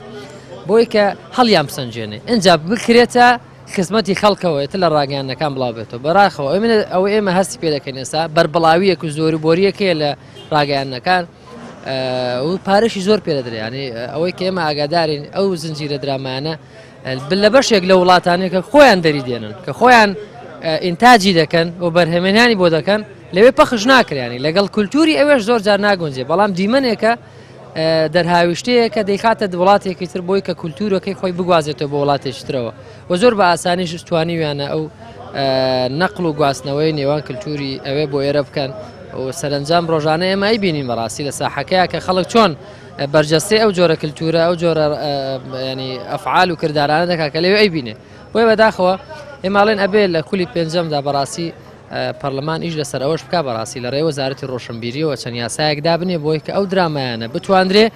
S4: بۆی کە هەڵیان بسەنجێنێ ئینجا بکرێتە خزمەتی خەڵکەوە ئێتر لە ڕاگەیاندنەکان بڵاو بێتەوە بەراخەوە ئەوە ئێمە هەستی پێ دەکەین ئێستا بەربڵاویەک و زۆر و بۆریەکەیە لە ڕاگەیاندنەکان و پارەشی زۆر پێ دەدرێ ینی ئەوەی کە ئێمە ئاگادارین ئەو زنجیرە درامانە لە بەشێک لە وڵاتانێک کە خۆیان دەری دێنن کە خۆیان ئینتاجی دەکەن و بەرهەمێنانی بۆ دەکەن لەوێ پەخش ناکرێنی لەگەڵ کولتوری ئەوێش زۆر جار ناگونجێ بەڵام دیمەنێکە دەرهاویشتەیە کە دەیخاتە وڵاتێکی تر بۆی کە کولتورەکەی خۆی بگوازێتەوە بۆ وڵاتێکی ترەوە و زۆر بە ئاسانیش توانیویانە ئەو نەقل و گواستنەوەی نێوان کللتوری ئەوێ بۆ ئێرە بکەن و سەرنجام ڕۆژانە ئێمە ئەیبینین بەڕاستی لە ساحەکەیە کە خەڵک چۆن بەرجەستەی ئەو جۆرە کللتورە ئەو جۆرە ینی ئەفعال و کردارانە دەکات کە لەوێ ئەیبینێ بۆیە بەداخەوە ئێماڵێن ئەبێ لە خولی پێنجەمدا بەڕاستی پەرلەمان ئیش لەسەر ئەوەش بکا بەڕاستی لە ڕێی وەزارەتی ڕۆشنبیریەوە چەند یاسایەک دابنێ بۆی کە ئەو درامایانە بتواندرێ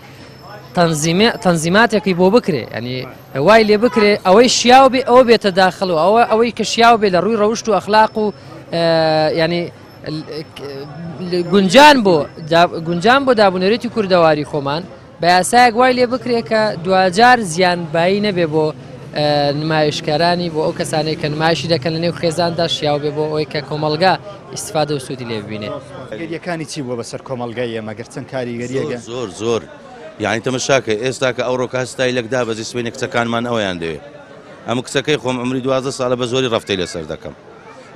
S4: تەنزیماتێکی بۆ بکرێ ینی وای لێ بکرێ ئەوەی شیاو بێ ئەوە بێتە داخل و ئەوە ئەوەی کە شیاو بێ لە ڕووی ڕەوشت و ئەخلاق و ینی گونجان بۆ گونجان بۆ دابونەرێتی کوردەواری خۆمان بە یاسایەک وای لێ بکرێ کە دواجار زیانبایی نەبێ بۆ نمایشکارانی بۆ ئەو کەسانێک کە نمایشی دەکەن لە نێو خێزاندا شیاو بێ بۆ ئەوەی کە کۆمەڵگا ئیسفادە و سوودی لێ ببینێ.
S1: کاریگەریەکانی چی بووە بەسەر کۆمەڵگای ئێمە گەر چەند کاریگەریەکە؟
S6: زۆر زۆر یعنی تەمەشاکە ئێستا کە ئەوڕۆ کە ستایلێک دابەزی سبەینێ کچەکانمان ئەویان دەوێ ئەمە کچەکەی خۆم عمری 12 ساڵە بە زۆری ڕەفتەی لەسەر دەکەم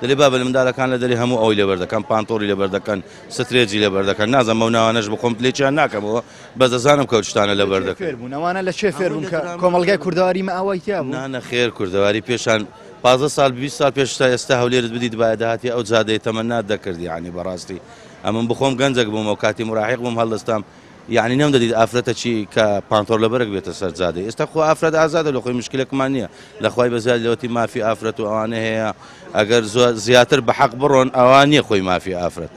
S6: دەلێ بابە لە مندالەکان لە دەرێ هەموو ئەوەی لەبەر دەکەن پانتۆڵی لەبەر دەکەن سترێجی لەبەر دەکەن نازانم ئەو ناوانەش بخۆم لێکیان ناکەمەوە بەس دەزانم کەو شتانە لەبەر دەکەن.
S1: فێر بوون ئەوانە لە چێ فێر بوون کە کۆمەڵگای کوردەواری مە ئاوای تیا بوو؟
S6: نا نەخێر کوردەواری پێشان 15 ساڵ 20 ساڵ پێش تا ئێستا هەولێرت بدیتبایە دەهاتی ئەو جادەیە تەمەنات دەکرد یعنی بەڕاستی ئەمن بخۆم گەنجەک بووم ئەو کاتی مراهیق بووم هەڵدەستام یعنی نەمدەدیت ئافرەتەکی کە پانتۆڵ لەبەرگ بێتە سەر جادەی ئێستا خۆ ئافرەت ئازادە لە خۆی مشکلێکمان نییە لە خوای بەزیاد لەوەتی مافی ئافرەت و ئەوانە هەیە ئەگەر زیاتر بە حەق بڕۆن ئەوان نییە خۆی مافی ئافرەت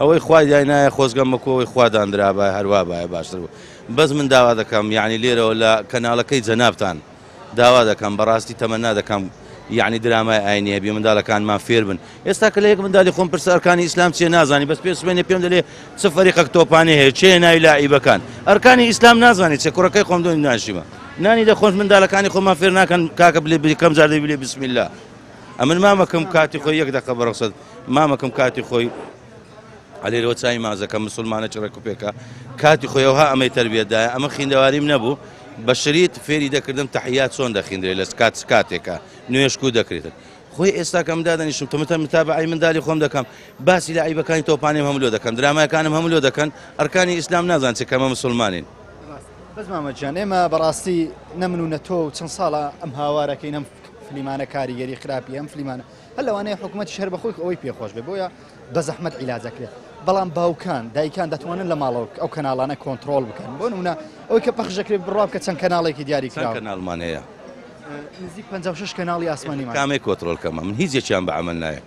S6: ئەوەی خوای داینایە خۆزگەم وەکو ئەوەی خوا داندرابایە هەروا بایە باشتر بوو بەس من داوا دەکەم یعنی لێرەوە لە کەناڵەکەی جەنابتان داوا دەکەم بەڕاستی تەمەنا دەکەم یعنی درامای ئاینی هەبی منداڵەکانمان فێر بن ئێستا کە لە یەک منداڵی خۆم پرسە ئەرکانی ئیسلام چیە نازانی بەس پێ سبەینێ پێم دەلێ چ فەریقەک تۆپانێ هەیە چێ ناوی لاعیبەکان ئەرکانی ئیسلام نازانی چێ کوڕەکەی خۆم دۆنی ناشیمە نانی دەخۆن منداڵەکانی خۆمان فێر ناکەن کاکە بلێ کەم جار دەی بلێ بسم الله ئەمن مامەکەم کاتی خۆی یەک دەقە بەڕخسەت مامەکەم کاتی خۆی ئەلێرەوە چای مازەکە مسلمانە چ ڕێک و پێکە کاتی خۆی ئەوها ئەمەی تەربیەت دایە ئەمە خیندەواریم نەبوو بە شریت فێری دەکردم تەحیات چۆن دەخیندرێ لە کات کاتێکە نوێشکو دەکرێتن خۆی ئێستا کە من دادەنیشم تەمەتە متابعەی مندالی خۆم دەکەم باسی لە عیبەکانی تۆپانیم هەموو لۆ دەکەن درامایەکانم هەموو لۆ دەکەن ئەرکانی ئیسلام نازان چ کەمە مسلمانین.
S1: بەس مامە گیان ئێمە بەڕاستی نە من و نە تۆ و چەند ساڵە ئەم هاوارەکەین ئەم فلیمانە کاریگەری خراپی ئەم فلیمانە هەر لەوانەیە حکوومەتیش هەر بەخۆی ئەوەی پێخۆش بێ بۆیە بە زەحمەت عیلاج ئەکرێت بەڵام باوکان دایکان دەتوانن لە ماڵەوە ئەو کەناڵانە کۆنترۆڵ بکەن بۆ نمونە ئەوەی کە پەخش دەکرێت بڕوا بکە چەند کەناڵێکی دیاری
S6: چەند
S1: کراوە
S6: کەناڵمان هەیە؟
S1: نزیک 56 کەناڵی ئاسمانیمان
S6: کامەی کۆنترۆڵ کەمە من هیچ یەکیان بە عەمەل نایە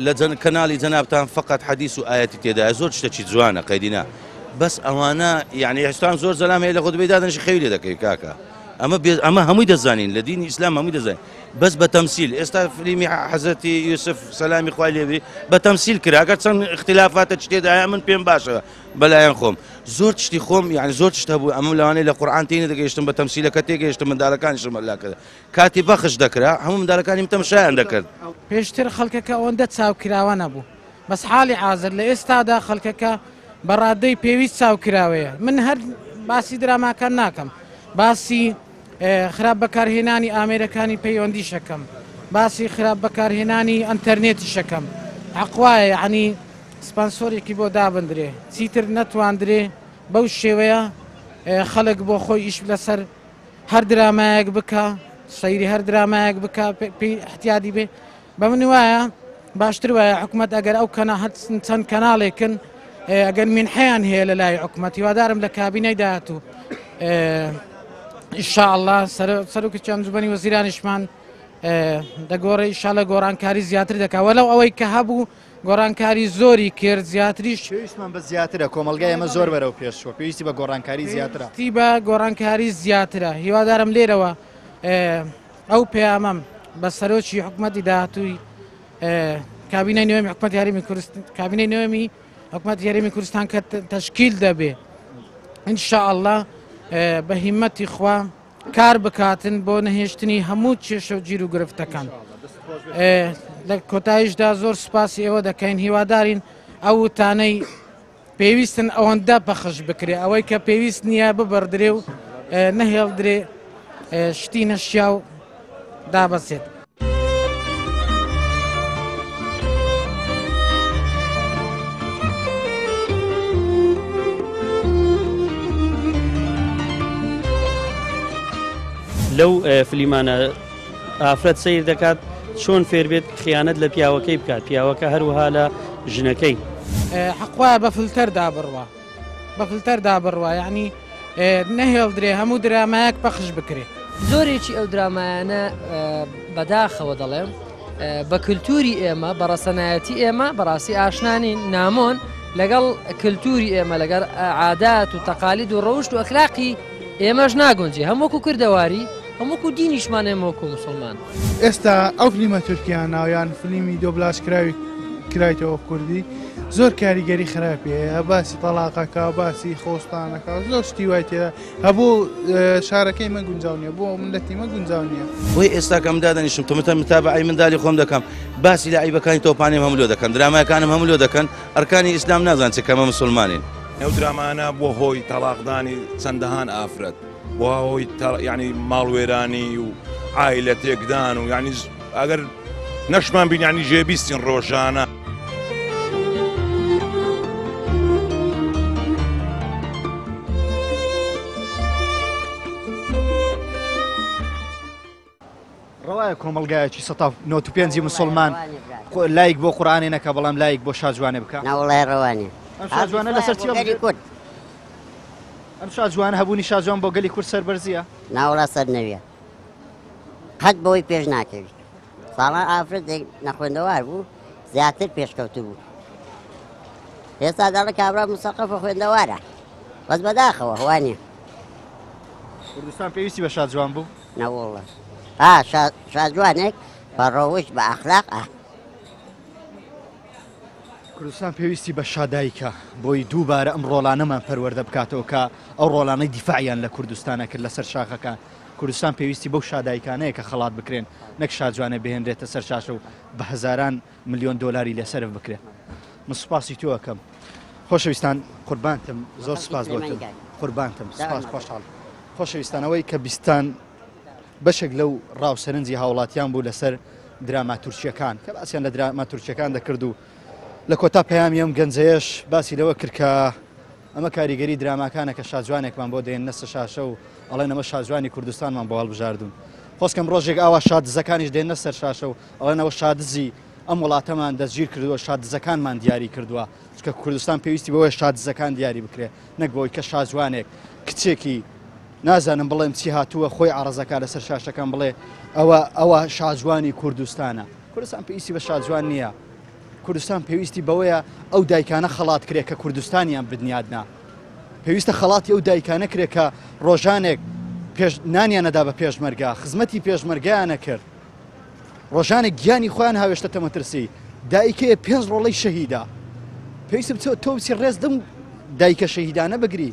S6: لە جەن کەناڵی جەنابتان فقط حەدیس و ئایەتی تێدایە زۆر شتەکی جوانە قەیدی نا بەس ئەوانە یعنی هێشتان زۆر زەلام هەیە لە خۆت بێ دادەنیشی خەوی لێ دەکەوی کاکە ئەمە بێ ئەمە هەمووی دەزانین لە دینی ئیسلام هەمووی دەزانین بەس بە تەمسیل ئێستا فلیمی حەزرەتی یوسف سەلامی خوای لێبی بە تەمسیل کرا ئەگەر چەند اختلافاتە تێدایە من پێم باشە بەلایەن خۆم زۆر شتی خۆم یعنی زۆر شت هەبوو ئەمە لەوانەیە لە قورئان تێ نەدەگەیشتم بە تەمسیلەکە تێگەیشتم منداڵەکانیشم هەلاکە کاتی بەخش دەکرا هەموو منداڵەکانیم تەمشایان دەکرد.
S3: پێشتر خەڵکەکە ئەوەندە چاوکراوە نەبوو بەس حاڵی حازر لە ئێستادا خەڵکەکە بە ڕادەی پێویست چاوکراوەیە من هەر باسی دراماکان ناکەم باسی خراپ بەکارهێنانی ئامێرەکانی پەیوەندیشەکەم باسی خراپ بەکارهێنانی ئەتەرنێتیشەکەم حەقوایە یعنی سپانسۆرێکی بۆ دابندرێ چیتر نەتواندرێ بەو شێوەیە خەڵک بۆ خۆی ئیش لەسەر هەر درامایەک بکە سەیری هەر درامایەک بکە پێی احتیادی بێ بە من وایە باشتر وایە حکومت ئەگەر ئەو کەنا چەند کەناڵێکن ئەگەر مینحیان هەیە لە لای حکومت هیوادارم لە کابینەی داهاتوو ئینشاءاللە سەرۆکی ئەنجومەنی وەزیرانیشمان دەگۆڕێ ئیشاڵە گۆڕانکاری زیاتر دەکا وەلەو ئەوەی کە هەبوو گۆڕانکاری زۆری کرد زیاتریش
S1: پێویستمان بە زیاترە کۆمەڵگای ئێمە زۆر بەرەو پێش چووە پێویستی بە گۆڕانکاری زیاترە
S3: پێویستی بە گۆڕانکاری زیاترە هیوادارم لێرەوە ئەو پەیامەم بە سەرۆکی حکومەتی داهاتووی کابینەی نوێمی حکومەتی هەرێمی کوردستان کابینەی نوێمی حکومەتی هەرێمی کوردستان کە تەشکیل دەبێ ان شاء الله بە هیمەتی خوا کار بکاتن بۆ نەهێشتنی هەموو کێشە و گیر و گرفتەکان لە کۆتاییشدا زۆر سوپاسی ئێوە دەکەین هیوادارین ئەو وتانەی پێویستن ئەوەندە پەخش بکرێ ئەوەی کە پێویست نییە ببڕدرێ و نەهێڵدرێ شتی نەشیاو دابەزێت.
S2: لەو فلیمانە ئافرەت سەیر دەکات چۆن فێربێت خیانەت لە پیاوەکەی بکات پیاوەکە هەروەها لە ژنەکەی.
S3: حەق وایە بە فلتەر دابڕوا بە فلتەر دابڕوا یعنی نەهێڵدرێ هەموو درامایەک پەخش بکرێ.
S4: زۆرێکی ئەو درامایانە بەداخەوە دەڵێم بە کللتوری ئێمە بە ڕەسەنایەتی ئێمە بەڕاستی ئاشنانی نامۆن لەگەڵ کللتوری ئێمە لەگەڵ عادات و تەقالید و ڕەوشت و ئەخلاقی ئێمەش ناگونجێ هەم وەکو کردەواری هەم وەکو دینیشمان ئێمە وەکو مسلمان.
S5: ئێستا ئەو فلیمە تورکیانە یان فلیمی دۆبلاژکراوی کرایتەوە کوردی زۆر کاریگەری خراپی هەیە باسی تەلاقەکە باسی خۆستانەکە زۆر شتی وای تێدا هەبوو شارەکەی من گونجاو نییە بۆ ملەتی من گونجاو نییە.
S6: بۆی ئێستا کە من دادەنیشم تۆمەتە متابعەی مندالی خۆم دەکەم باسی لە عیبەکانی تۆپانیم هەموو لۆ دەکەن دراماکانم هەموو لۆ دەکەن ئەرکانی ئیسلام نازان چ کەمە مسلمانین.
S7: ئەو درامانە بووە هۆی تەڵاقدانی چەندەهان ئافرەت بووە هۆی یعنی ماڵوێرانی و عایلە تێکدان و یعنی ئەگەر نەشمان بین یعنی ژێبیستین ڕۆژانە.
S1: ڕەوایە کۆمەڵگایەکی سەتا نۆت و پێنجی مسوڵمان لایک بۆ قورئانێ نەکا بەڵام لایک بۆ شاجوانێ بکا؟
S11: ناوەڵای ڕەوانێ.
S1: ئەم شاجوانە لەسەر چی
S11: گەلی کورد.
S1: ئەم شاجوانە هەبوونی شاجوان بۆ گەلی کورد سەربەرزییە؟
S11: ناوەڵا سەر نەویە. قەت بەوەی پێش ناکەوی. ساڵان ئافرەتێک نەخوێندەوار بوو زیاتر پێشکەوتوو بوو. ئێستا دەڵێ کابرا مسەقەفە خوێندەوارە. بەس بەداخەوە وانە.
S1: کوردستان پێویستی بە شاجوان بوو؟
S11: نەوەڵڵا ئا شاجوانێک بە ڕەوشت بە ئەخلاق ئا.
S1: کوردستان پێویستی بە شادایکە بۆی دووبارە ئەم ڕۆڵانەمان پەروەردە بکاتەوە کە ئەو ڕۆڵانەی دیفاعیان لە کوردستانە کرد لەسەر شاخەکان کوردستان پێویستی بەو شادایکانەیە کە خەڵات بکرێن نەک شاجوانە بهێنرێتە سەر شاشە و بە هەزاران ملیۆن دۆلاری لێ سەرف بکرێ من سوپاسی تۆ ئەکەم خۆشەویستان قوربانتم زۆر سوپاس بۆ تۆ قوربانتم سوپاس خۆشحاڵ خۆشەویستان ئەوەی کە بیستان بەشێک لەو ڕاو سەرنجی هاوڵاتیان بوو لەسەر دراما تورکیەکان کە باسیان لە دراما تورکیەکان دەکرد و لە کۆتا پەیامی ئەم گەنجەیەش باسی لەوە کرد کە ئەمە کاریگەری دراماکانە کە شاجوانێکمان بۆ دێننە سەر شاشە و ئەڵێن ئەمە شاجوانی کوردستانمان بۆ هەڵبژاردوون خۆزکەم ڕۆژێک ئاوا شادزەکانیش دێننە سەر شاشە و ئەڵێن ئەوە شادزی ئەم وڵاتەمان دەستگیر کردووە شادزەکانمان دیاری کردووە چونکە کوردستان پێویستی بەوەیە شادزەکان دیاری بکرێ نەک بەوەی کە شاجوانێک کچێکی نازانم بڵێم چی هاتووە خۆی عەڕزەکا لەسەر شاشەکان بڵێ ئەوە ئەوە شاجوانی کوردستانە کوردستان پێویستی بە شاجوان نییە کوردستان پێویستی بەوەیە ئەو دایکانە خەڵات کرێ کە کوردستانیان بنیادنا پێویستە خەڵاتی ئەو دایکانە کرێ کە ڕۆژانێک پێش نانیانەدا بە پێشمەرگە خزمەتی پێشمەرگەیانە کرد ڕۆژانێک گیانی خۆیان هاوێشتەتە مەترسی دایکەیە پێنج ڕۆڵەی شەهیدە پێویستە بچێت تۆ بچی ڕێز دەم دایکە شەهیدانە بگری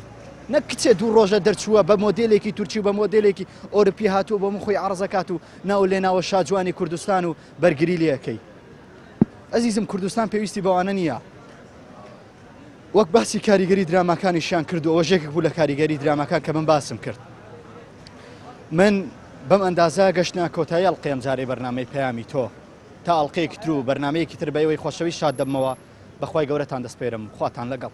S1: نەک کچێ دوو ڕۆژە دەرچووە بە مۆدێلێکی تورکی و بە مۆدێلێکی ئۆرپی هاتووە بۆ من خۆی عەڕزەکات و ناو لێناوە شاجوانی کوردستان و بەرگری لەکەی ئەزیزم کوردستان پێویستی بەوانە نییە وەک باسی کاریگەری دراماکانیشیان کرد و ئەوەش یەکێک بوو لە کاریگەری دراماکان کە من باسم کرد من بەم ئەندازە گەشتە کۆتایی ئەڵقەی ئەمجارەی بەرنامەی پەیامی تۆ تا ئەڵقەیەکی تر و بەرنامەیەکی تر بە ئێوەی خۆشەویست شاد دەبمەوە بەخوای گەورەتان دەسپێرم خواتان لەگەڵ.